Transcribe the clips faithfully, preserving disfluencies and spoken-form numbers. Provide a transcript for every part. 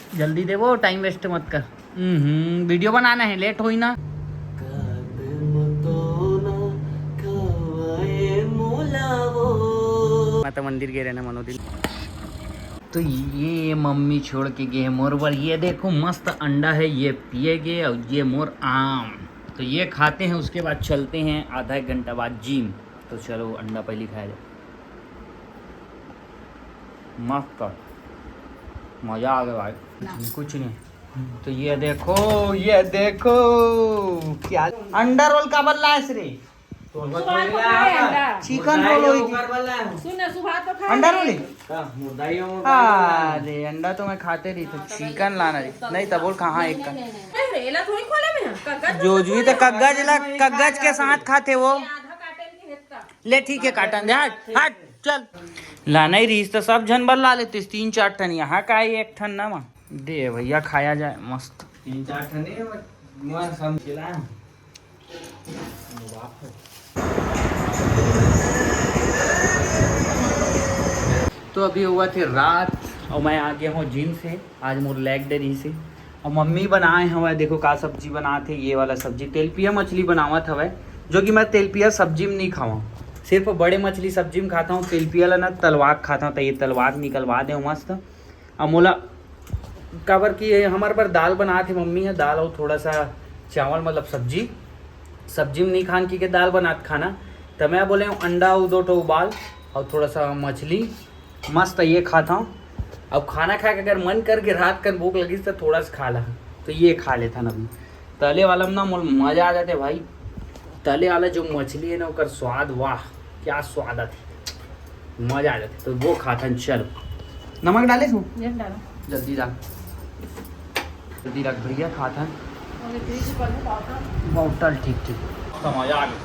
जल्दी दे वो, टाइम वेस्ट मत कर। हम्म, वीडियो बनाना है, लेट होई ना। माता मंदिर गए रहना मनो दिन। तो ये मम्मी छोड़ के गए हैं मोर बर। ये देखो, मस्त अंडा है, ये पिएगे। और ये मोर आम, तो ये खाते हैं, उसके बाद चलते हैं आधा एक घंटा बाद जिम। तो चलो, अंडा पहले खाया जाए। मस्त, मजा आ गया भाई। कुछ नहीं। तो ये देखो, ये देखो, क्या अंडा रोल का बल्ला है रे? सुभाष को खाए अंडा। चिकन रोल होई। सुन ना, सुभाष को खाए। अंडा रोल ही? अरे, अंडा तो मैं खाते रही, तो चिकन लाना रही। नहीं तो बोल, कहाँ एक का? अरे, एला थोड़ी खोले में है। कग्गज जो जुई तो कग्गज ला, कग्गज के साथ खाते वो। आधा काटन के हेत्ता। ले, ठीक है, काटन दे, हट, हट, चल। लाना ही रहीस तो सब झन बर ला लेते, तीन चार ठन। यहाँ का है एक ठन ना माँ। दे भैया, खाया जाए, मस्त। तीन चार ठन नहीं, मैं, मैं समझ के लाया हूँ। तो अभी हुआ थे रात और मैं आ गया हूँ जिम से। आज मोर लेग डे रहीस। और मम्मी बनाए हवय, देखो का सब्जी बनात हे। ये वाला सब्जी तेलपिया मछली बनावत हवय, जो कि मैं तेलपिया सब्जी में नहीं खावा, सिर्फ बड़े मछली सब्जी में खाता हूँ। तेलपिया ला ना तलवा के खाता हूँ, तो ये तलवा के निकलवा दे मस्त। अब मोला काबर कि ये हमर बर दाल बनात हे मम्मी ह, दाल और थोड़ा सा चावल, मतलब सब्जी। सब्जी में नहीं खान की के दाल बनात खाना, तो मैं बोले हूँ अंडा और दो ठो उबाल और थोड़ा सा मछली, मस्त ये खाता हूँ। अब खाना खा के अगर मन करके रात कन भूख लगिस तो थोड़ा सा खा ला, तो ये खा लेता ना अभी। तले वाला में ना मोल मजा आ जाते भाई। तले वाला जो मछली है ना, ओकर स्वाद, वाह, क्या स्वाद आते, मजा आ जाते। तो वो खाथन। चलो, नमक डाले तू? जल्दी डाल। जल्दी रख भैया, खाथन। बॉटल, ठीक ठीक। तो मजा आ गया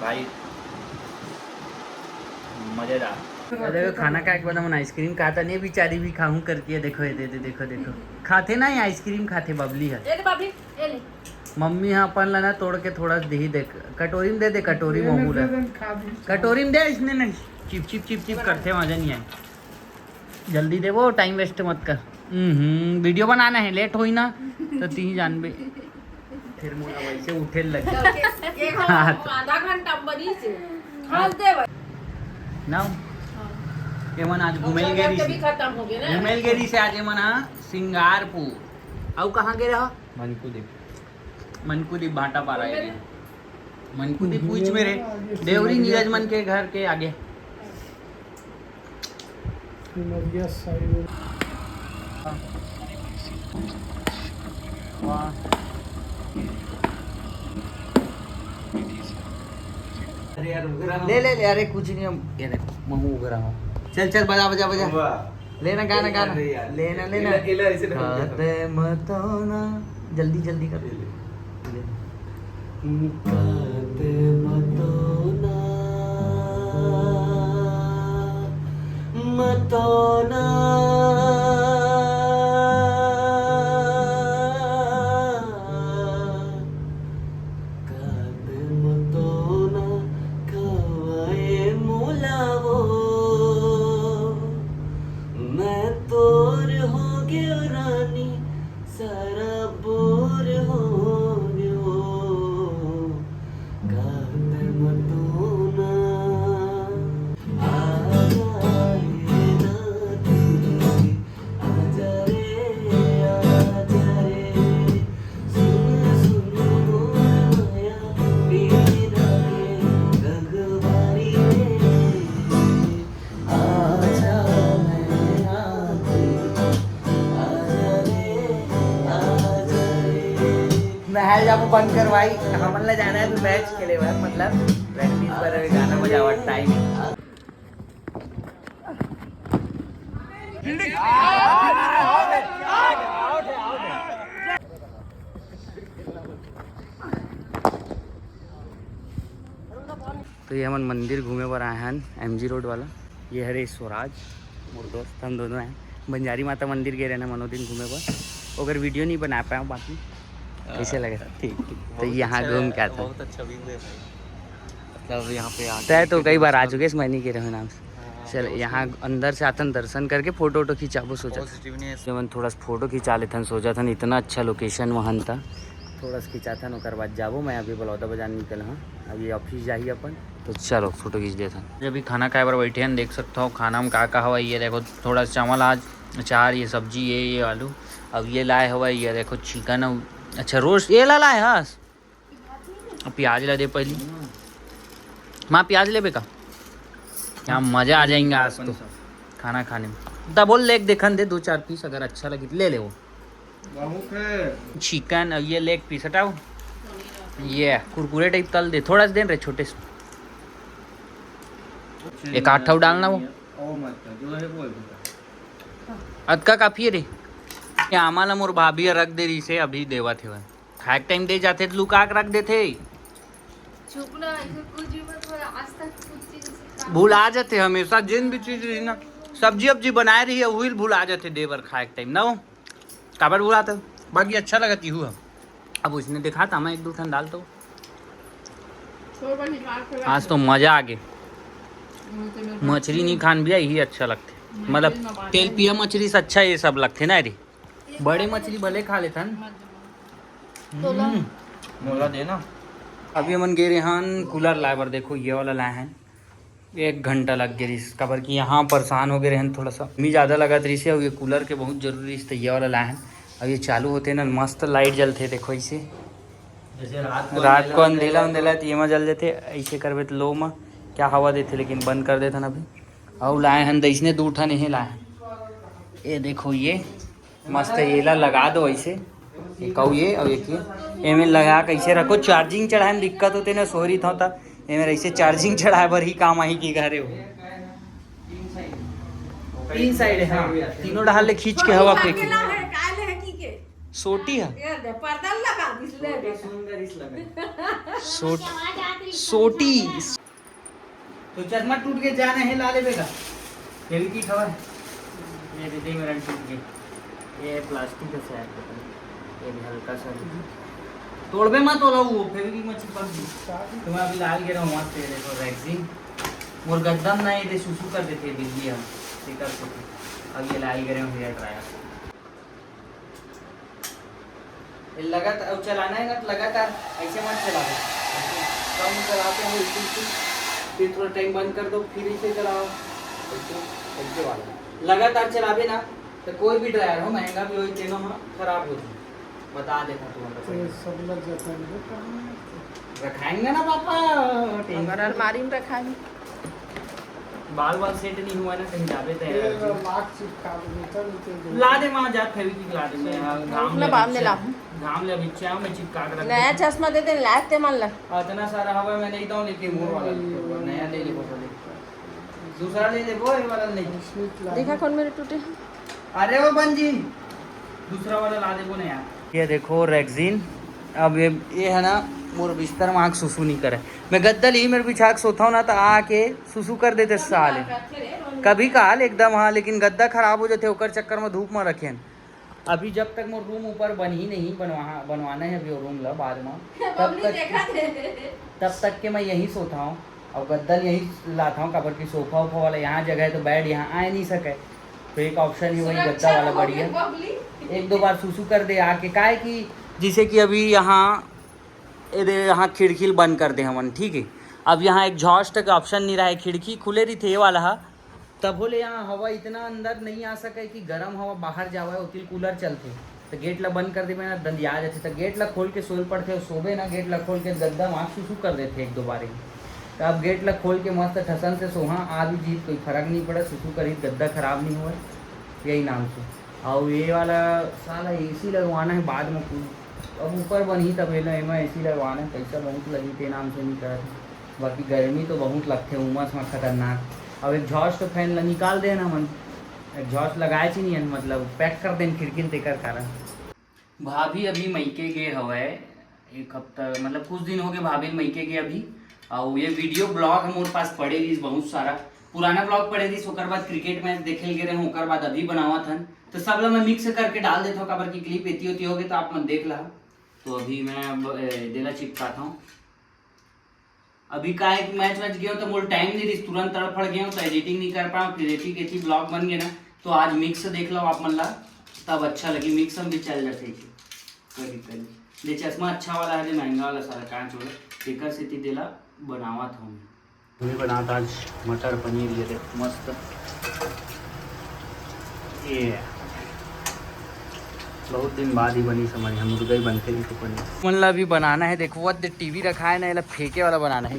भाई, मजेदार। देखो, खाना खाए के बाद हमन आइसक्रीम खाथन, ये बिचारी भी खाहूं करके। देखो, ये दे दे, देखो, देखो, खाथे ना, ये आइसक्रीम खाथे बबली है। ये ले बबली, ये ले। मम्मी ह अपन ला ना तोड़ के थोड़ा सा देही, देख, कटोरी में दे दे, कटोरी में। कटोरी में दे, इसने नहीं, चिप चिप चिप चिप करथे, मजा नहीं आए। जल्दी दे वो, टाइम वेस्ट मत कर। हम्म, वीडियो बनाना है, लेट होई ना तो तीन जानबे। फिर मोला वैसे उठे लगे। एक हाँ, तो आधा घंटा बनी से खाल दे भाई। ना, हाँ। ये मन आज घूमे गए रही से। खत्म हो गया ना। घूमे गए रही से आज ये मन, हाँ, सिंगारपुर। आउ कहाँ गए रहा? मनकू दीप। मनकू दीप भाटापारा area। मनकू दीप पूछ मेरे देवरी नीरज मन के घर के आगे। सिमरिया side। वाह। ले, ले, ले, अरे कुछ नहीं, हम, ये देख, महू उगरा हूँ। चल, चल, बजा, बजा, बजा। वाह। लेना गाना, गाना। अरे यार। लेना, लेना। इला, इला ऐसे ढंग से। कदम तो ना, जल्दी, जल्दी कर। ले, ले। कदम तो ना, मतो ना। कदम तो ना खवाए मोला वो, मैं तोर हो गयो रानी, सारा बोर हो गयो। कदम तो ना, आ जाए ना तेरी। नहाए जाबो बंद कर भाई, हमन ला जाना है अभी मैच खेले बर, मतलब प्रैक्टिस बर, गाना बजावा टाइम। तो ये हमन मंदिर घूमे बर आए हन, एमजी रोड वाला। ये हरे स्वराज, मोर दोस्त, हम दोनों हैं। बंजारी माता मंदिर गए रहना मनोदिन घूमे बर, ओकर वीडियो नहीं बना पाया बाकी। कैसे लगा? ठीक, ठीक। तो बहुत यहाँ अच्छा, घूम के आता। बहुत अच्छा व्यू है भाई। मतलब यहाँ पे आके तय तो कई बार आ चुके, मैं नहीं कह रहा हूँ नाम से। हाँ, चल, यहाँ अंदर से आथन, दर्शन करके फोटो वोटो खिंचाबो सोचत हन। जब थोड़ा सा फोटो खिंचा लेथन, सोचत हन इतना अच्छा लोकेशन वहाँ था, थोड़ा सा खिंचाथन, ओकर बाद जाबो। मैं अभी बलौदा बाजार निकल हाँ, अभी ऑफिस जाही अपन। तो चलो फोटो खींच लेथन। जब भी खाना खाए बर बैठे हैं, देख सकता हो खाना में का का हवा। ये देखो, थोड़ा सा चावल, आज अचार, ये सब्जी, ये ये आलू। अब ये लाए हवा, ये देखो चिकन, अच्छा रोस्ट ये ला लाए हस। अब प्याज ला दे पहली। माँ प्याज लेबे का? यहाँ मजा आ जाएंगे आज तो खाना खाने में। दा बोल लेग देखन दे दो चार पीस, अगर अच्छा लगी तो ले ले वो। बहुत है। चिकन, अब ये लेग पीस हटाओ। ये कुरकुरे टाइप तल दे, थोड़ा सा दे रे छोटे से। एक आध ठो डालना वो। ओ मत कर, जो है बोल दे। अतका काफी है रे। ये आमा ला मोर भाभी ह रख दे रही से, अभी देवत हे। खाए के टाइम दे जाथे त लुका के रख देथे। चुप ना, ऐसे कुछ भी मत बोल, आज तक कुछ चीज से काम भुला जाथे हमेशा, जिन भी चीज रही ना, सब्जी अब्जी बनाए रही है, वही भुला जाथे दे बर खाए के टाइम ना वो। काबर भुलाथे? बाकी अच्छा लगत इहू ह। अब उसने देखा था मैं एक दो ठन डाल तो। छोड़ बस, निकाल के रख आज दे। तो मजा आ गे। मुझे मेरे मछली नहीं खान भी, यही अच्छा लगथे। मैं मतलब तेल में बात तेल नहीं। पिया मछली से अच्छा ये सब लगथे ना रे। बड़े मछली भले खा लेथन। मत दो। हम्म। मोला दे ना। अभी हमन गे रहे हन कूलर लाए बर, देखो ये वाला लाए हन। एक घंटा लग गे रिहिस, काबर कि यहाँ परेशान हो गे रहन थोड़ा सा, गर्मी ज़्यादा लगत रिहिस हे, अउ ये कूलर के बहुत जरूरी रिहिस, त ये वाला लाए हन। अब ये चालू होथे ना, मस्त लाइट जलथे, देखो ऐसे। जैसे रात को रात को अंधेला अंधेला अंधेला त ये मा जल जाथे, ऐसे करबे त लो मा क्या हवा देथे, लेकिन बंद कर देथन अभी। अउ लाए हन, दइसने दू ठन एहे लाए हन। ये देखो, ये मस्त, एला लगा दो ऐसे, एक अउ ये अउ एक ये, एमे लगा के ऐसे रखो। चार्जिंग चढ़ाए में दिक्कत होथे ना, सोहरी थव त एमे ऐसे चार्जिंग चढ़ाए बर ही काम आही कि घरे हो। तीन साइड है, हाँ, तीनों डहार ले खींच के हवा फेंकी। सोटी है। सोट सोटी। तो चश्मा टूट के जाना है, ला लेबे का? फेविक्विक हवा। ये दे दे, मेरा टूट गया। ये प्लास्टिक है शायद, पता नहीं। ये भी हल्का सा। तोड़बे मत, तोड़ा वो फेविक्विक मत चिपक दी। तो मैं अभी लाल गिरा हूँ, मस्त है, देखो, रेक्सिन। मोर गद्दा में ना ये दे सुसु कर देथे बिजली हम, ये कर सके। अब ये लाल गिरा हूँ हेयर ड्रायर। ये लगातार, अब चलाना है ना, तो लगातार ऐसे मत चलाओ। कम चलाते हो इसे, इसे, फिर थोड़ा टाइम बंद कर दो, फिर इसे चलाओ। ऐसे, ऐसे वाला लगातार चलावे ना, तो कोई भी ड्रायर हो, महंगा भी हो, तीनों हाँ, खराब हो जाए। बता देता तुम्हारा तो ये पहले। सब लग जाता है, वो कहाँ है? रखाएंगे ना पापा, टेंशन अगर अलमारी में रखाएंगे। बाल वाल सेट नहीं हुआ ना, कहीं जाबे तो ये यार। लाख चिपका दो, चल, चल, चल। ला दे, वहाँ जा, फेविक्विक ला दे, मैं यहाँ घाम अपना ले बांध ले बिच्छा, ला। घाम ले बिच्छा, मैं चिपका के रख नया देता। चश्मा दे दे, लायक ते मान ला। इतना सारा हवा मैं नहीं दूँ, लेकिन वो वाला नहीं, नया ले ले, वो वाला। दूसरा ले ले, वो ये वाला नहीं। देखा कौन मेरे टूटे हैं? अरे वो बंजी, दूसरा वाला ला दे, वो नया। ये देखो रेक्सिन, अब ये, ये है ना, मोर बिस्तर में आके सुसु नहीं करे। मैं गद्दा ली मेरे बिछा के सोता हूँ ना, तो आके सुसु कर देथे साले। कभी काल एकदम, हाँ, लेकिन गद्दा खराब हो जाथे, ओकर चक्कर में धूप में रखेन। अभी जब तक मोर रूम ऊपर बन ही नहीं, बनवा-, बनवाना है अभी वो रूम ला बाद में, तब बबली तक, देखा थे। तब तक के मैं यहीं सोता हूँ और गद्दा यहीं लाता हूँ, काबर कि सोफा वोफा वाला यहाँ जगह है तो बेड यहाँ आ नहीं सके, तो एक ऑप्शन है वही सुरक्षा गद्दा वाला तो हो गई बढ़िया। बबली। एक दो बार सुसु कर दे आके, काहे कि जैसे कि अभी यहाँ, ये दे, यहाँ खिड़की बंद कर दे हमन, ठीक है। अब यहाँ एग्जॉस्ट के ऑप्शन नहीं रहा है, खिड़की खुले रही थे ये वाला हा, तभो ले यहाँ हवा इतना अंदर नहीं आ सके कि गरम हवा बाहर जावे, ओतिल कूलर चलथे। तो गेट ला बंद कर देबे ना, दंदिया जाथे। तो गेट ला खोल के सोल पड़थे, अउ सोबे ना, गेट ला खोल के गद्दा वहाँ सुसु कर देथे एक दो बार ही। तो अब गेट ला खोल के मस्त ठसन से सोहा, आ भी जीत, कोई फर्क नहीं पड़े, सुसु करी, गद्दा खराब नहीं होए, यही नाम से। और ये वाला साला एसी लगवाना है बाद में, कुछ अब ऊपर बनही तब एला, एमा एसी लगवाना है, पैसा बहुत लगही, ते नाम से नहीं करत है। बाकी गर्मी तो बहुत लगथे, उमस में खतरनाक। अब एग्जॉस्ट फैन ला निकाल देन हमन, एग्जॉस्ट लगाए च नहीं हन, मतलब पैक कर देन खिड़की ल, तेकर कारण। भाभी अभी मइके गे हवय, एक हफ्ता, मतलब कुछ दिन हो गए भाभी ल मइके गे अभी। और ये वीडियो ब्लॉग ह मोर पास पड़े रहिस बहुत सारा, पुराना ब्लॉग पड़े रहिस, ओकर बाद क्रिकेट मैच देखे ल गे रहे, ओकर बाद अभी बनावत हन। तो सब ला मैं मिक्स करके डाल देता हूँ, काबर की क्लिप एती ओती होगे तो आप मन देख ला। तो अभी मैं अब, ए, देला चिपकाता हूँ। अभी का है कि मैच वैच गयो तो मोर टाइम नहीं रही, तुरंत तड़फड़ गयो तो एडिटिंग नहीं कर पाऊँ, फिर एथी केथी ब्लॉग बन गए ना। तो आज मिक्स देख लो आप मन ला, तब अच्छा लगी। मिक्स में भी चल जाते हैं कभी कभी। दे चश्मा अच्छा वाला है, दे महंगा वाला सारा कांच वाला, तेकर सेती देला बनावत हूँ। मैं बनाता आज मटर पनीर, ये देखो मस्त। ये बहुत दिन बाद ही बनी समझ, हम मुर्गा ही बनते नहीं तो पनीर। मन ला भी बनाना है, देखो वो टीवी रखा है ना, एला फेंके वाला बनाना है।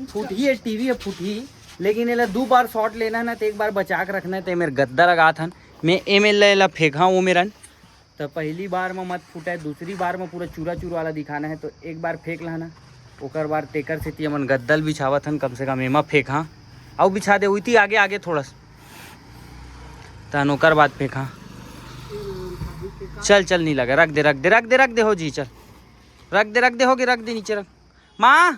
फुटही है, टीवी है फुटही, लेकिन एला दो बार शॉट लेना है ना, तो एक बार बचा के रखना है। तो मेरे गद्दा लगा था, मैं एम एल एला फेंका वो मेरन। तो पहली बार में मत फूटा है, दूसरी बार में पूरा चूरा चूर वाला दिखाना है। तो एक बार फेंक लाना, ओकर बाद तेकर सेती हमन गद्दल बिछावत हन, कम से कम एमा फेंका। अउ बिछा दे उइती आगे, आगे थोड़ा सा, तहन ओकर बाद फेंका। चल चल, नहीं लगा, रख दे, रख दे, रख दे, रख दे हो जी, चल रख दे, रख दे, हो गे, रख दे नीचे, रख। माँ,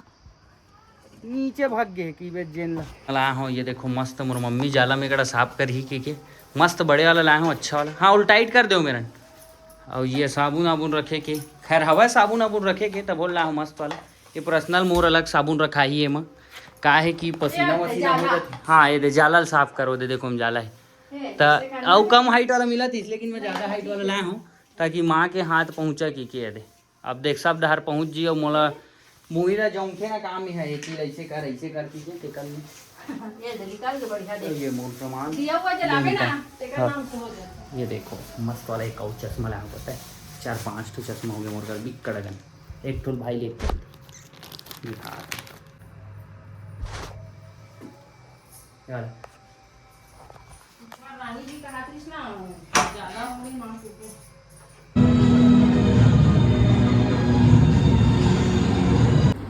नीचे भाग गए कि बे जेन ला। लाया हूँ, ये देखो मस्त, मोर मम्मी जाला में एकड़ा साफ करही के, के मस्त बड़े वाला लाया हूँ, अच्छा वाला। हाँ, उल्टाइट कर दो मेरन। और ये साबुन आबुन रखे के, खैर हवा साबुन आबुन रखे के, तब बोल लाया हूँ मस्त वाला। ये पर्सनल मोर अलग साबुन रखा ही एमा, का है कि पसीना वसीना हो जाथे। हाँ, ये दे जाला ल साफ करो दे, देखो हम जाला है। त अउ कम हाइट वाला मिला थी, लेकिन मैं ज्यादा हाइट वाला लाया हूँ ताकि माँ के हाथ पहुँचा कि के दे। अब देख, सब डहर पहुँच जी, अउ मोला मुही ला जौंथे ना काम ही है, ये चीज ऐसे कर, ऐसे कर कीजिए, ते कर ली। ये दे, निकाल के बढ़िया दे। ये मोर सामान। दिया हुआ जलावे ना, तेकर हाँ। नाम से हो जाता। ये देखो, मस्त वाला एक और चश्मा लाया, पता है, चार पांच ठो चश्मा हो गया मोर घर, बिक्कड़ अकन। एक ठो भाई ले, ये था। यार,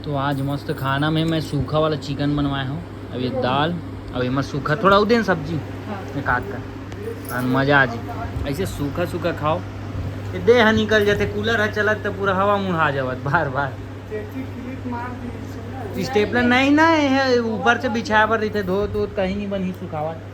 तो आज मस्त खाना में मैं सूखा वाला चिकन बनवाया हूँ। अब ये दाल, अब एमा सूखा थोड़ा उदेन सब्जी हाँ। एक आध का, और मजा आ जी। ऐसे सूखा सूखा खाओ, ये देह निकल जाते। कूलर है चलत तो पूरा हवा मुढ़ा जावत बार बार। स्टेपलर नहीं ना है, ऊपर से बिछाए बर रहिथे, धोत वोत कहीं नहीं बनही सुखावत।